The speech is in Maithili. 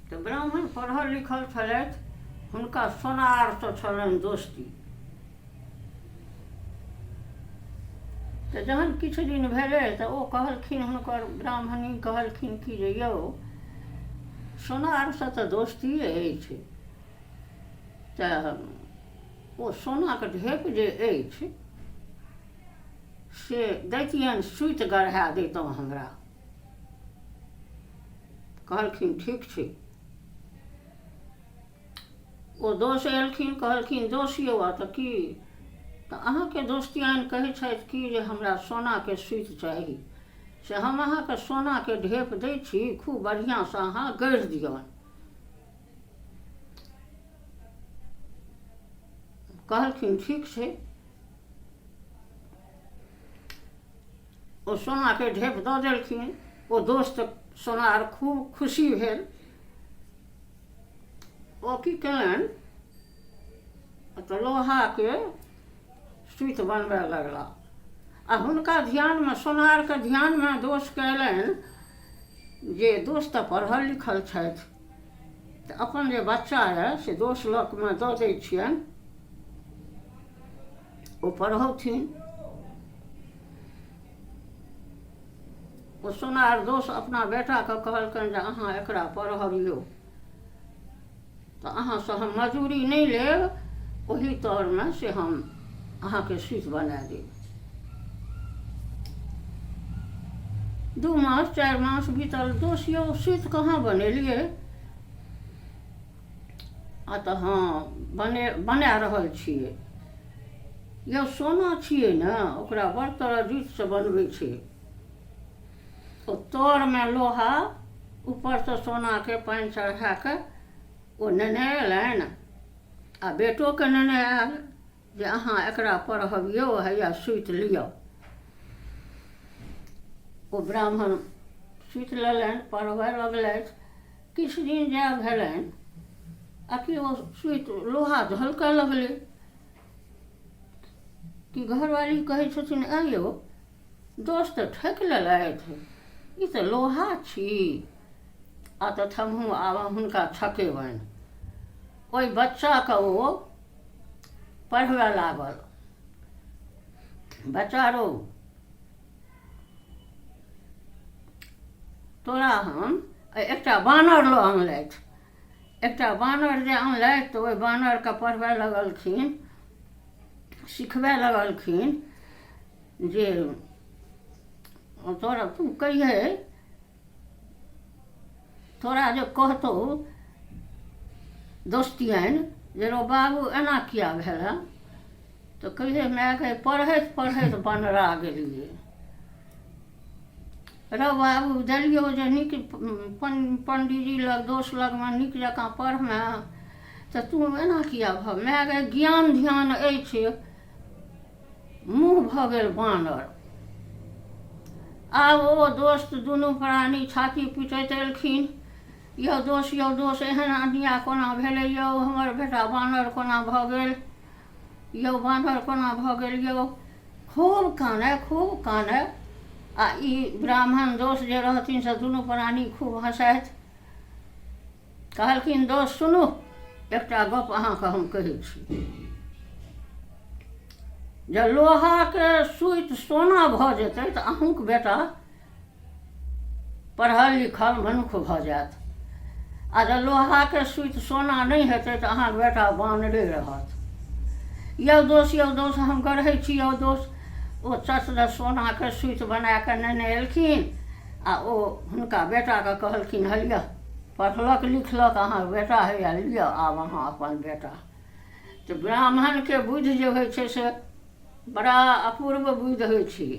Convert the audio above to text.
तऽ ब्राह्मण पढ़ल लिखल छलथि, हुनका सोनारसँ छलनि दोस्ती। तऽ जहन किछु दिन भेलै तऽ ओ कहलखिन, हुनकर ब्राह्मणी कहलखिन कि जे यौ सोनारसँ तऽ दोस्तिए अछि, तऽ ओ सोनाके ढेप जे अछि से दैतियनि, सुति गढ़ा दैतहुँ हमरा। कहलखिन ठीक छै। ओ दोष एलखिन, कहलखिन दोष यौ तऽ की तऽ अहाँके दोस्तियान कहै छथि कि जे हमरा सोनाके सुति चाही, से हम अहाँके सोनाके ढेप दै छी, खूब बढ़िआँसँ अहाँ गढ़ि दियौन। कहलखिन ठीक छै। ओ सोनाके ढेप दऽ देलखिन। ओ दोस्त सोनार खूब खुशी भेल। ओ की केलनि तऽ लोहाके सुति बनबय लगला आ हुनका ध्यानमे, सोनारके ध्यानमे दोस्तके अयलनि जे दोस्त तऽ पढ़ल लिखल छथि, तऽ अपन जे बच्चा यए से दोस्त लगमे दऽ दै छियनि, ओ पढ़ौथिन। ओ सोनार दोस्त अपना बेटाके कहलकनि जे अहाँ एकरा पढ़बियौ तऽ अहाँसँ हम मजूरी नहि लेब, ओही तरमे से हम अहाँके सुति बना देब। 2 मास 4 मास बीतल। दोस्त यौ, सुति कहाँ बनेलियै? आ तऽ हँ, बने बना रहल छियै। यौ, सोना छियै ने, ओकरा बड़ तरजुतसँ बनबै छै। ओ तरमे लोहा, ऊपरसँ सोनाके पानि चढ़ा कऽ ओ नेने अयलनि आ बेटोके नेने आयल जे अहाँ एकरा पढ़बियौ, हैया सुति लिअ। ओ ब्राह्मण सुति लेलनि, पढ़बय लगलथि। किछु दिन जाय भेलनि आ कि ओ सुति लोहा झलकऽ लगलै कि घरवाली कहै छथिन, आँय यौ दोस्त तऽ ठकि लेलथि, ई तऽ लोहा छी। आ तऽ थम्हू, आब हुनका छकेबनि। ओहि बच्चाके ओ पढ़बय लागल। बच्चा रौ, तोरा हम एकटा बानर लऽ अनलथि। एकटा बानर जे अनलथि तऽ ओहि बानरके पढ़बय लगलखिन, सिखबय लगलखिन जे तोरा तू कहियै, तोरा जे कहतौ दोस्तियनि जे रौ बाबू एना किया भेल हँ, तऽ कहियै मायके पढ़ैत पढ़ैत बनरा गेलियै। रौ बाबू, देलियौ जे नीक पंडीजी लग, दोस्त लगमे नीक जकाँ पढ़मे, तऽ तू एना किया भऽ? माय गे, ज्ञान ध्यान अछि, मुँह भऽ गेल बानर। आब ओ दोस्त दुनू प्राणी छाती पिटैत एलखिन, यौ दोस्त, यौ दोस्त, एहन अन्याय कोना भेलै यौ? हमर बेटा बानर कोना भऽ गेल यौ? बानर कोना भऽ गेल यौ? खूब कानय, खूब कानय। आ ई ब्राह्मण दोस्त जे रहथिन से दुनू प्राणी खूब हँसथि। कहलखिन, दोस्त सुनू, एकटा गप अहाँके हम कहै छी जे लोहाके सुति सोना भऽ जेतै तऽ अहूँके बेटा पढ़ल लिखल मनुख भऽ जायत, आ जँ लोहाके सुति सोना नहि हेतै तऽ अहाँके बेटा बानरे रहत। यौ दोस्त, यौ दोस्त, हम गढ़ै छी यौ दोस्त। ओ चट दऽ सोनाके सुति बना कऽ नेने एलखिन आ ओ हुनका बेटाके कहलखिन, हलिअ, पढ़लक लिखलक अहाँके बेटा, हैया लिअ आब अहाँ अपन बेटा। तऽ ब्राह्मणके बुद्धि जे होइ छै से बड़ा अपूर्व बुद्धि होइ छै।